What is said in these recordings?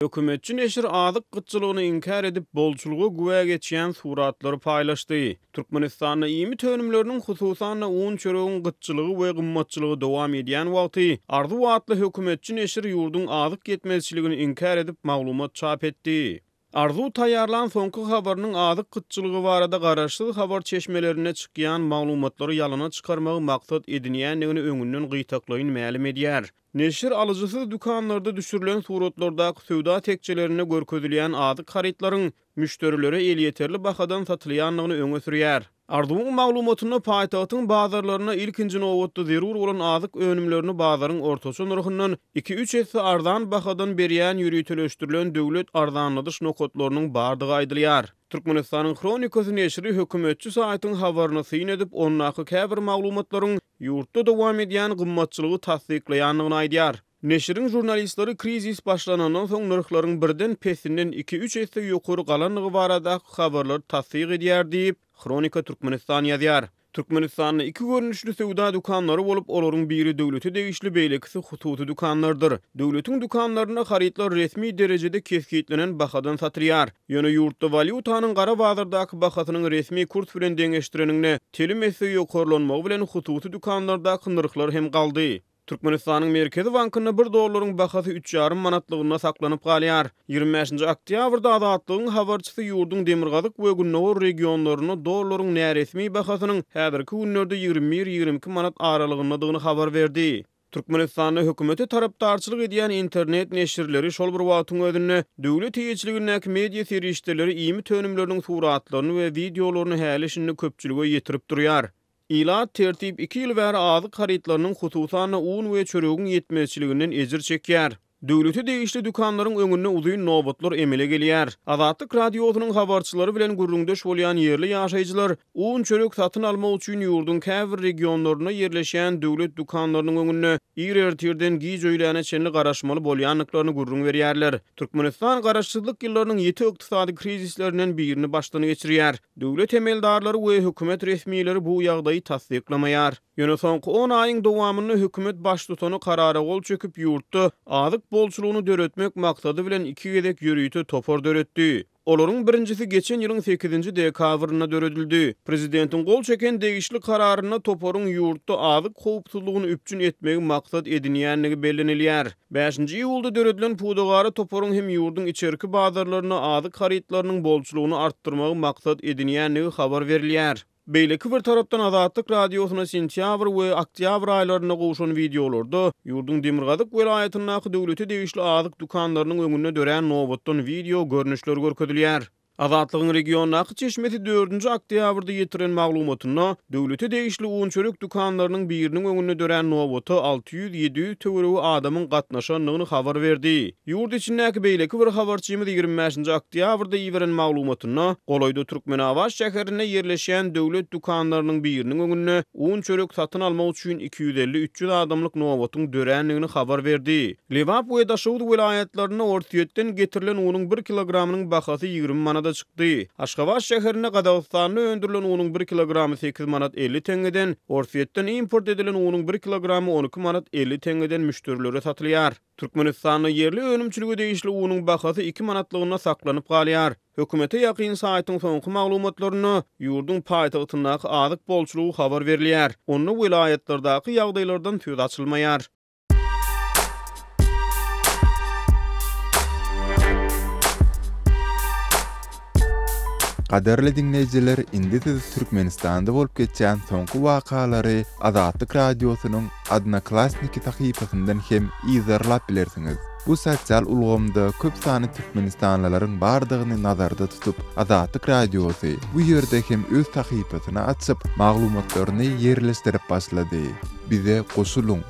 Hökümetçi neşir azyk gytçylygyny inkär edip, bolçulyga güwä geçýän suratlary paýlaşdy. Türkmenistanda iýmit önümleriniň, hususan-da, un-çöregiň gytçylygy we gymmatçylygy dowam edýän wagty, Arzuw atly hökümetçi neşir ýurduň azyk ýetmezçiligini inkär edip, maglumat çap etdi. Arzuw taýýarlan soňky habarynyň azyk gytçylygy barada garaşsyz habar çeşmelerinde çykýan maglumatlary ýalana çykarmagy maksat edinýändigini öňünden gytaklaýyn mälim edýär. Neşir alyjysyz dükanlarda düşürilen suratlardaky söwda tekjelerinde görkezilýän azyk harytlaryň müşderilere elýeterli bahadan satylýandygyny öňe sürýär. Arzuwyň maglumatynda paýtagtyň bazarlarynda ilkinji nobatda zerur bolan azyk önümlerini bazaryň ortaça nyrhyndan iki-üç esse arzan bahadan berýän ýöriteleşdirilen döwlet arzanladyş nokatlarynyň bardygy aýdylýar. Türkmenistanyň Hronikasy neşiri hökümetçi saýtyň habaryna syn edip, ondaky käbir maglumatlaryň ýurtda dowam edýän gymmatçylygy tassyklaýandygyny aýdýar. Neşiriň žurnalistleri krizis başlanandan soň nyrhlaryň birden pesinden iki-üç esse ýokary galandygy baradaky habarlary tassyk edýär diýip, Hronika Türkmenistan ýazýar. Türkmenistanda iki görnüşli söwda dükanlary bolup, olaryň biri döwlete degişli, beýlekisi hususy dükanlardyr. Döwletiň dükanlarynda harytlar resmi derejede kesgitlenen bahadan satylýar. Ýöne ýurtda walýutanyň gara bazardaky bahasynyň resmi kurs bilen deňeşdireniňde telim esse ýokarlanmagy bilen hususy dükanlardaky nyrhlar hem galdy. Türkmenistanyň Merkezi bankynda bir dollaryň bahasy üç ýarym manatlygynda saklanyp galýar. 25-nji oktýabrda Azatlygyň habarçysy ýurduň demirgazyk we gündogar regionlarynda dollaryň näresmi bahasynyň häzirki günlerde 21-22 manat aralygyndadygyny habar berdi. Türkmenistanda hökümete tarapdarçylyk edýän internet neşirleri, şol bir wagtyň özünde, döwlet eýeçiligindäki media serişdeleri iýmit önümleriniň suratlaryny we wideolaryny häli-şindi köpçülige ýetirip durýar. Ilat tertip iki ýyl bäri azyk harytlarynyň, hususan-da, un we çöregiň ýetmezçiliginden ejir çekýär. Döwlete degişli dükanlaryň öňünde uzyn nobatlar emele gelýär. Azatlyk Radiosynyň habarçylary bilen gürrüňdeş bolýan ýerli ýaşaýjylar un-çörek satyn almak üçin ýurduň käbir regionlarynda ýerleşýän döwlet dükanlarynyň öňünde ir ertirden giç öýläne çenli garaşmaly bolýandyklaryny gürrüň berýärler. Türkmenistan garaşsyzlyk ýyllarynyň ýiti ykdysady krizislerinden birini başdan geçirýär. Döwlet emeldarlary we hökümet resmileri bu ýagdaýy tassyklamaýar. Ýöne soňky on aýyň dowamynda hökümet baştutany karara gol çekip, ýurtda azyk bolçulygyny döretmek maksady bilen iki gezek ýörite topar döretdi. Olaryň birinjisi geçen ýylyň sekizinji dekabrynda döredildi. Prezidentiň gol çeken degişli kararynda toparyň ýurtda azyk howpsuzlygyny üpjün etmegi maksat edinýändigi bellenilýär. Bäşinji iýulda döredilen pudagara toparyň hem ýurduň içerki bazarlarynda azyk harytlarynyň bolçulygyny artdyrmagy maksat edinýändigi habar berilýär. Beýleki bir tarapdan Azatlyk Radiosyna sentýabr we oktýabr aýlarynda gowşan wideolarda ýurduň demirgazyk welaýatyndaky döwlete degişli azyk dükanlarynyň öňünde dörän nobatdan wideo görnüşler görkezilýär. Azatlygyň regiondaky çeşmesi dördünji oktýabrda ýetiren maglumatynda, döwlete degişli un-çörek dükanlarynyň biriniň öňünde dörän nobata 600-700 töweregi adamyň gatnaşandygyny habar berdi. Ýurt içindäki beýleki bir habarçymyz 25-nji oktýabrda iberen maglumatynda, golaýda Türkmenabat şäherinde ýerleşýän döwlet dükanlarynyň biriniň öňünde un-çörek satyn almak üçin 250-300 adamlyk nobatyň dörändigini habar berdi. Lebap we Daşoguz welaýatlarynda Orsýetden getirilen unuň bir kilogramynyň bahasy 20 manada çykdy. Aşgabat şäherinde Gazagystanda öndürilen unuň bir kilogramy 8 manat 50 teňňeden, Orsýetden import edilen unuň bir kilogramy 12 manat 50 teňňeden müşderilere satylýar. Türkmenistanda ýerli önümçilige degişli unuň bahasy 2 manatlygynda saklanyp galýar. Hökümete ýakyn saýtyň soňky maglumatlarynda ýurduň paýtagtyndaky azyk bolçulygy habar berilýär. Onda welaýatlardaky ýagdaýlardan söz açylmaýar. Gadyrly diňleýjiler indi siz Türkmenistanda bolup geçýän soňky wakalary Azatlyk Radiosynyň Odnoklassniki sahypasyndan hem yzarlap bilersiňiz. Bu sosial ulgamda köp sanly türkmenistanlylaryň bardygyny nazarda tutup, Azatlyk Radiosy bu ýerde hem öz sahypasyny açyp, maglumatlaryny ýerleşdirip başlady. Bize goşulyň!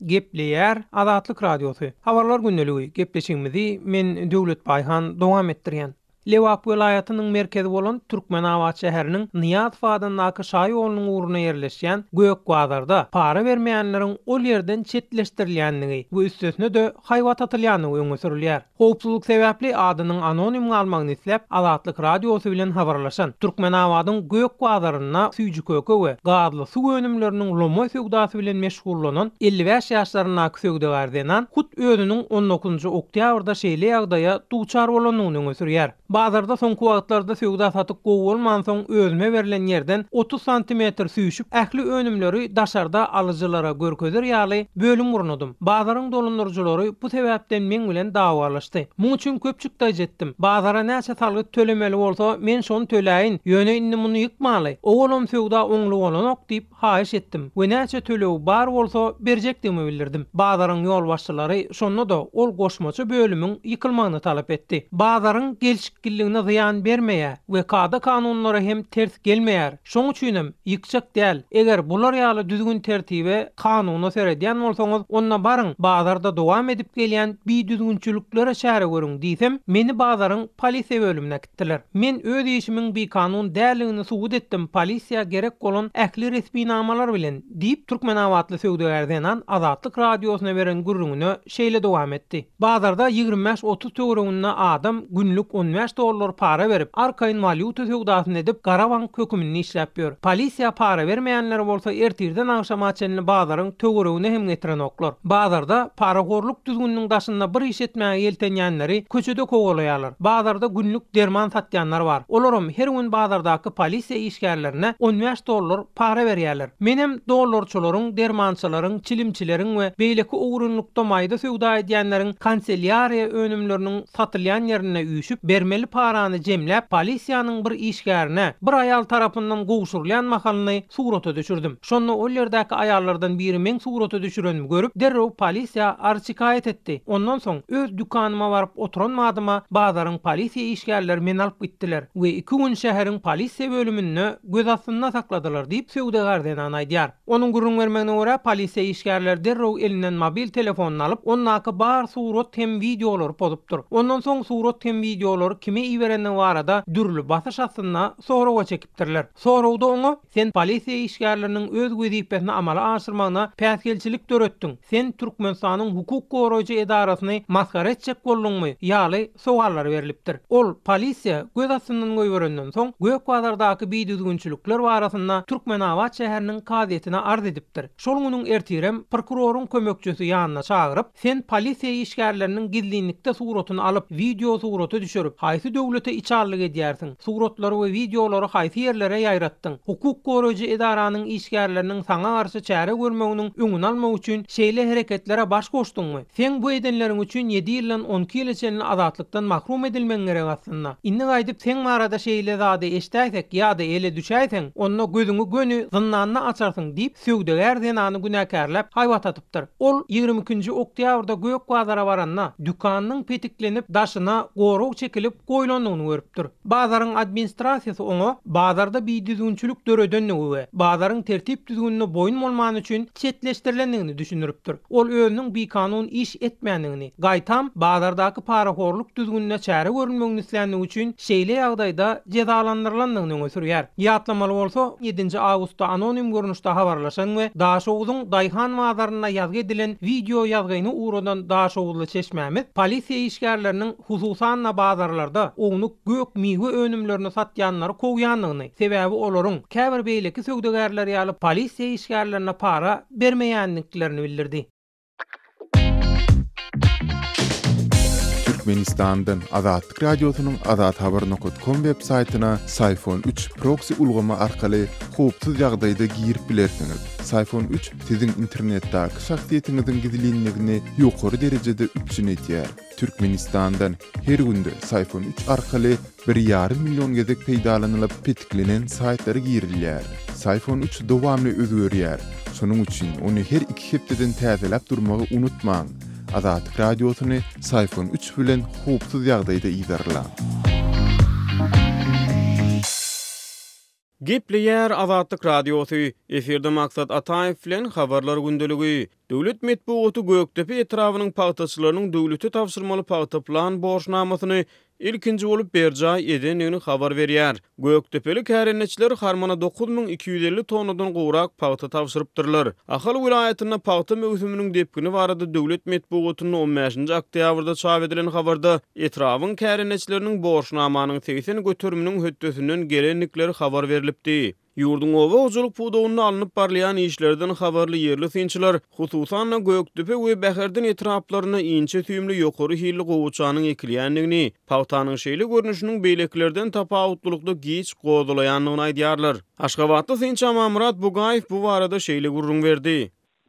Gepleýär Azatlyk Radiosy. Habarlar gündeligi gepleşigimizi men Döwlet Baýhan dowam etdirýän. Lebap welaýatynyň merkezi bolan Türkmenabat şäheriniň Nyýazow adyndaky şaýolunyň ugrunda ýerleşýän Gök bazarda para bermeýänleriň ol ýerden çetleşdirilýändigi we üstesine-de haýbat atylýandygy öňe sürülýär. Howpsuzlyk sebäpli adynyň anonim galmagyny isläp, Azatlyk Radiosy bilen habarlaşan, Türkmenabadyň Gök bazarynda süýji-köke we gazly suw önümleriniň lomaý söwdasy bilen meşgullanan 55 ýaşlaryndaky söwdagär zenan hut özüniň on dokuzynjy oktýabrda şeýle ýagdaýa duçar bolandygyny öňe sürýär. Bazarda soňky wagtlarda söwda-satyk gowy bolmansoň özüme berlen ýerden 30 santimetr süýşüp, ähli önümleri daşarda alyjylara görkezer ýaly bölüm gurnadym. Bazaryň dolandyryjylary bu sebäpden meň bilen dawalaşdy. Muň üçin köp çykdaýjy etdim. Bazara näçe salgyt tölemeli bolsa, men şony töläýin, ýöne indi muny ýykmaly. Owalam söwda oňly bolanok diýip, haýyş etdim we näçe tölegi bar bolsa berjekdigimi bildirdim. Bazaryň ýolbaşçylary şonda-da ol goşmaça bölümiň ýykylmagyny talap etdi. Bazaryň gelşikliligine zyýan bermeýär we kada-kanunlara hem ters gelmeýär. Şoň üçinem ýykjak däl. Eger bular ýaly düzgün-tertibe, kanuna seredýän bolsaňyz, onda baryň, bazarda dowam edip gelýän bidüzgünçiliklere çäre görüň diýsem, meni bazaryň polisiýa bölümine äkitdiler. Men öz işimiň bikanun däldigini subut etdim polisiýa gerek bolan ähli resminamalar bilen, diýip, türkmenabatly söwdagär zenan Azatlyk Radiosyna beren gürrüňine şeýle dowam etdi. Bazarda 25-30 töwereginde adam günlük 15 dollar para berip, arkaýyn walýuta söwdasyny edip, gara bank höküminde işläp ýör. Polisiýa para bermeýänleri bolsa ertirden agşama çenli bazaryň töweregine hem getirenoklar. Bazarda parahorluk düzgüniniň daşynda bir iş etmäge ýeltenýänleri köçede kowalaýarlar. Bazarda günlük derman satýanlar bar. Olaram her gün bazardaky polisiýa işgärlerine 15 dollar para berýärler. Menem dollarçylaryň, dermançylaryň, çilimçileriň we beýleki ogrynlykda maýda söwda edýänleriň kanselýariýa önümleriniň satylýan ýerinde üýşüp, bermeli parany jemläp, polisiýanyň bir işgärine bir aýal tarapyndan gowşurylýan mahalyny surata düşürdim. Şonda ol ýerdäki aýallardan biri meň surata düşürenimi görüp, derrew polisiýa arz-şikaýat etdi. Ondan soň, öz dükanyma baryp oturan badyma bazaryň polisiýa işgärleri meni alyp gitdiler we iki gün şäheriň polisiýa bölüminde göz astynda sakladylar diýip, söwdagär zenan aýdýar. Onuň gürrüň bermegine görä, polisiýa işgärleri derrew elinden mobil telefonyny alyp, ondaky bar surat hem wideolary pozupdyr. Ondan soň surat hem wideolary kime iberendigi barada dürli basyş astynda soraga çekipdirler. Soragda oňa, Sen polisiýa işgärleriniň öz wezipesini amala aşyrmagyna päsgelçilik döretdiň, sen Türkmenistanyň hukuk goraýjy edarasyny masgara etjek bolduňmy? ýaly sowallar berlipdir. Ol polisiýa göz astyndan goýberenden soň, Gök bazardaky bidüzgünçilikler barasynda Türkmenabat şäheriniň kazyýetine arz edipdir. Şol günüň ertirem prokuroryň kömekçisi ýanyna çagyryp, Sen polisiýa işgärleriniň gizlinlikde suratyny alyp, wideo surata düşürip, haýsy döwlete içalylyk edýärsiň? Suratlary we wideolary haýsy ýerlere ýaýratdyň? Hukuk goraýjy edaranyň işgärleriniň saňa garşy çäre görmeginiň öňüni almak üçin şeýle hereketlere baş goşduňmy? Seň bu edenleriň üçin ýedi ýyldan 12 ýyla çenli azatlykdan mahrum edilmegiň gerek aslynda. Indi gaýdyp seň barada şeýle zady eşdäýsek ýa-da ele düşäýseň, onda gözüňi göni zyndanda açarsyň diýip, söwdagär zenany günäkärläp haýbat atypdyr. Ol 22 nji oktýabrda Gök bazara baranda, dükanynyň petiklenip, daşyna gorag çekilip goýlandygyny görüpdir. Bazaryň administrasiýasy oňa bazarda bidüzgünçilik döredenligi we bazaryň tertip-düzgünine boýun bolmany üçin çetleşdirilendigini düşündiripdir. Ol özüniň bikanun iş etmändigini, gaýtam, bazardaky parahorluk düzgünine çäre görülmegini isländigi üçin şeýle ýagdaýda jezalandyrylandygyny öňe sürýär. Ýatlamaly bolsa, ýedinji awgustda anonim görnüşde habarlaşan we Daşoguzyň daýhan bazarynda ýazgy edilen wideo ýazgyny ugradan daşoguzly çeşmämiz polisiýa işgärleriniň hususan-da bazarlarda ownuk gök-miwe önümlerini satýanlary kowýandygyny, sebäbi olaryň, käbir beýleki söwdagärler ýaly polisiýa işgärlerine para bermeýändiklerini bildirdi. Türkmenistandan Azatlyk Radiosynyň Azathabar nokat kom web saýtyna Syfon 3 proksi ulgamy arkaly howpsuz ýagdaýda girip bilersiňiz. Syfon 3 siziň internetdäki şahsyýetiňiziň gizlinligini ýokary derejede üpjün edýär. Türkmenistandan her günde Syfon 3 arkaly bir ýarym million gezek peýdalanylyp petiklenen saýtlara girilýär. Syfon 3 dowamly özgerýär. Şonuň üçin ony her iki hepdeden täzeläp durmagy unutmaň. Azatlyk Radiosyny Syfon 3 bilen howpsuz ýagdaýda yzarlaň. Gepleýär Azatlyk Radiosy, efirde Maksat Ataýew bilen Habarlar gündeligi. Döwlet metbugaty Gökdepe etrabynyň pagtaçylarynyň döwlete tabşyrmaly pagta plan borçnamasyny ilkinji bolup berjaý edendigini habar berýär. Gökdepeli kärendeçiler harmana 9250 tonnadan gowrak pagta tabşyrypdyrlar. Ahal welaýatynda pagta möwsüminiň depgini barada döwlet metbugatynda on bäşinji oktýabrda çap edilen habarda etrabyň kärendeçileriniň borçnamanyň 80 göteriminiň hötdesinden gelendikleri habar berlipdi. Ýurduň oba hojalyk pudagynda alnyp barylýan işlerden habarly ýerli synçylar, hususan-da, Gökdepe we Bäherden etraplarynda inçe süýümli ýokary hilli gowaçanyň ekilýändigini, pagtanyň şeýle görnüşiniň beýlekilerden tapawutlylykda giç gozalaýandygyny aýdýarlar. Aşgabatly synçy Amanmyrat Bugaýew bu barada şeýle gürrüň berdi.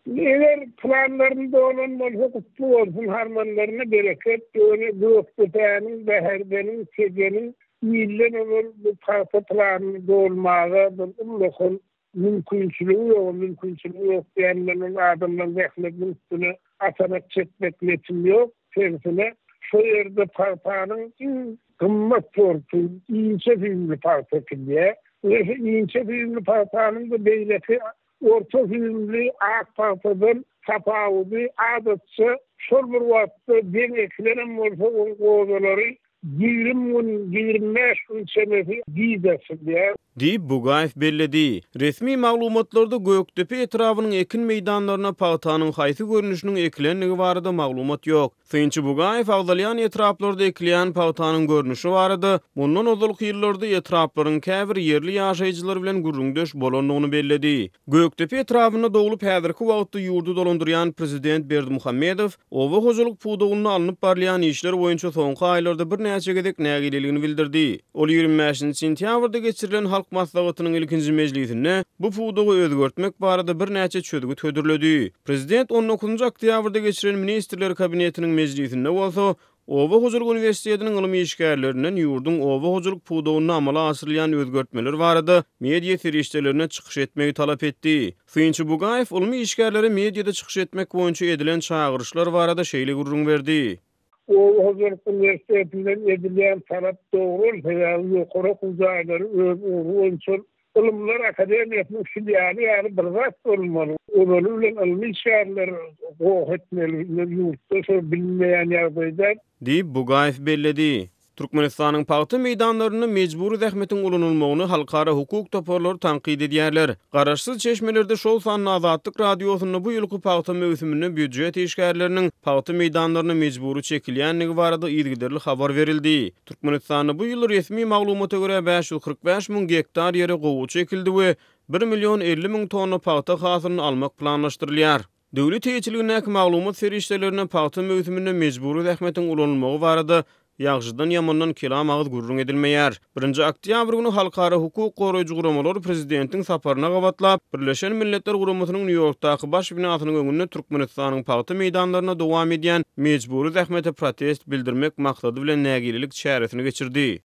Eger planlaryny dolan bolsa gutly bolsun harmanlaryna bereket ýöne Gökdepäniň, Bäherdeniň, Tejeniň ilden ozal bu pagta planyny dolmaga bir ullakan mümkinçiligi ýok, mümkinçiligi ýok diýenden ol adamlaryň zähmetiniň üstüne atanak çekmek netim ýok, tersine şo ýerde pagtanyň iň gymmat sorty inçe süýümli pagta ekilýär we şu inçe süýümli pagtanyň-da beýleki Orta süýümli ak pagtadan tapawudy adatça şol bir wagtda deň ekilenem bolsa oň gozalary 20 gün, 25 gün çemesi giç açylýar. Diýip, Bugaýew belledi. Resmi maglumatlarda Gökdepe etrabynyň ekin meýdanlaryna pagtanyň haýsy görnüşiniň ekilendigi barada maglumat ýok. Synçy Bugaýew agzalýan etraplarda ekilýän pagtanyň görnüşi barada mundan ozalky ýyllarda etraplaryň käbir ýerli ýaşaýjylary bilen gürrüňdeş bolandygyny belledi. Gökdepe etrabynda doglup, häzirki wagtda ýurdy dolandyrýan prezident Berdimuhamedow oba hojalyk pudagynda alnyp barylýan işler boýunça soňky aýlarda birnäçe gezek nägileligini bildirdi. Ol 25-nji sentýabrda geçirilen Halk Maslahatynyň ilkinji mejlisinde bu pudagy özgertmek barada birnäçe çözgüt hödürledi. Prezident on dokuzynjy oktýabrda geçiren Ministrler Kabinetiniň mejlisinde bolsa, Oba hojalyk uniwersitetiniň ylym işgärlerinden ýurduň oba hojalyk pudagynda amala aşyrylýan özgertmeler barada media serişdelerinde çykyş etmegi talap etdi. Synçy Bugaýew ylmy işgärlere mediada çykyş etmek boýunça edilen çagyryşlar barada şeýle gürrüň berdi. Oba hojalyk uniwersitetinden edilýän talap dogry, sebäbi ýokary okuw jaýlary öz ugry boýunça Ylymlar akademiýasynyň filialy ýaly bir zat bolmaly. Ozaly bilen ylmy işgärler goh etmeli. Ýurtda şol bilinmeýän ýagdaýda. Diýip, Bugaýew belledi. Türkmenistanyň pagta meýdanlarynda mejbury zähmetiň ulanylmagyny halkara hukuk toparlary tankyt edýärler. Garaşsyz çeşmelerde, şol sanda Azatlyk Radiosynda bu ýylky pagta möwsüminde býujet işgärleriniň pagta meýdanlaryna mejbury çekilýändigi barada yzygiderli habar berildi. Türkmenistanda bu ýyl resmi maglumata görä 545 müň gektar ýere gowaça ekildi we bir million 50 müň tonna pagta hasylyny almak planlaşdyrylýar. Döwlet eýeçiligindäki maglumat serişdelerinde pagta möwsüminde mejbury zähmetiň ulanylmagy barada ýagşydan-ýamandan kelam agyz gürrüň edilmeýär. Birinji oktýabr güni halkara hukuk goraýjy guramalar prezidentiň saparyna gabatlap, Birleşen Milletler Guramasynyň Nýu-Ýorkdaky baş binasynyň öňünde Türkmenistanyň pagta meýdanlarynda dowam edýän mejbury zähmete protest bildirmek maksady bilen nägilelik çäresini geçirdi.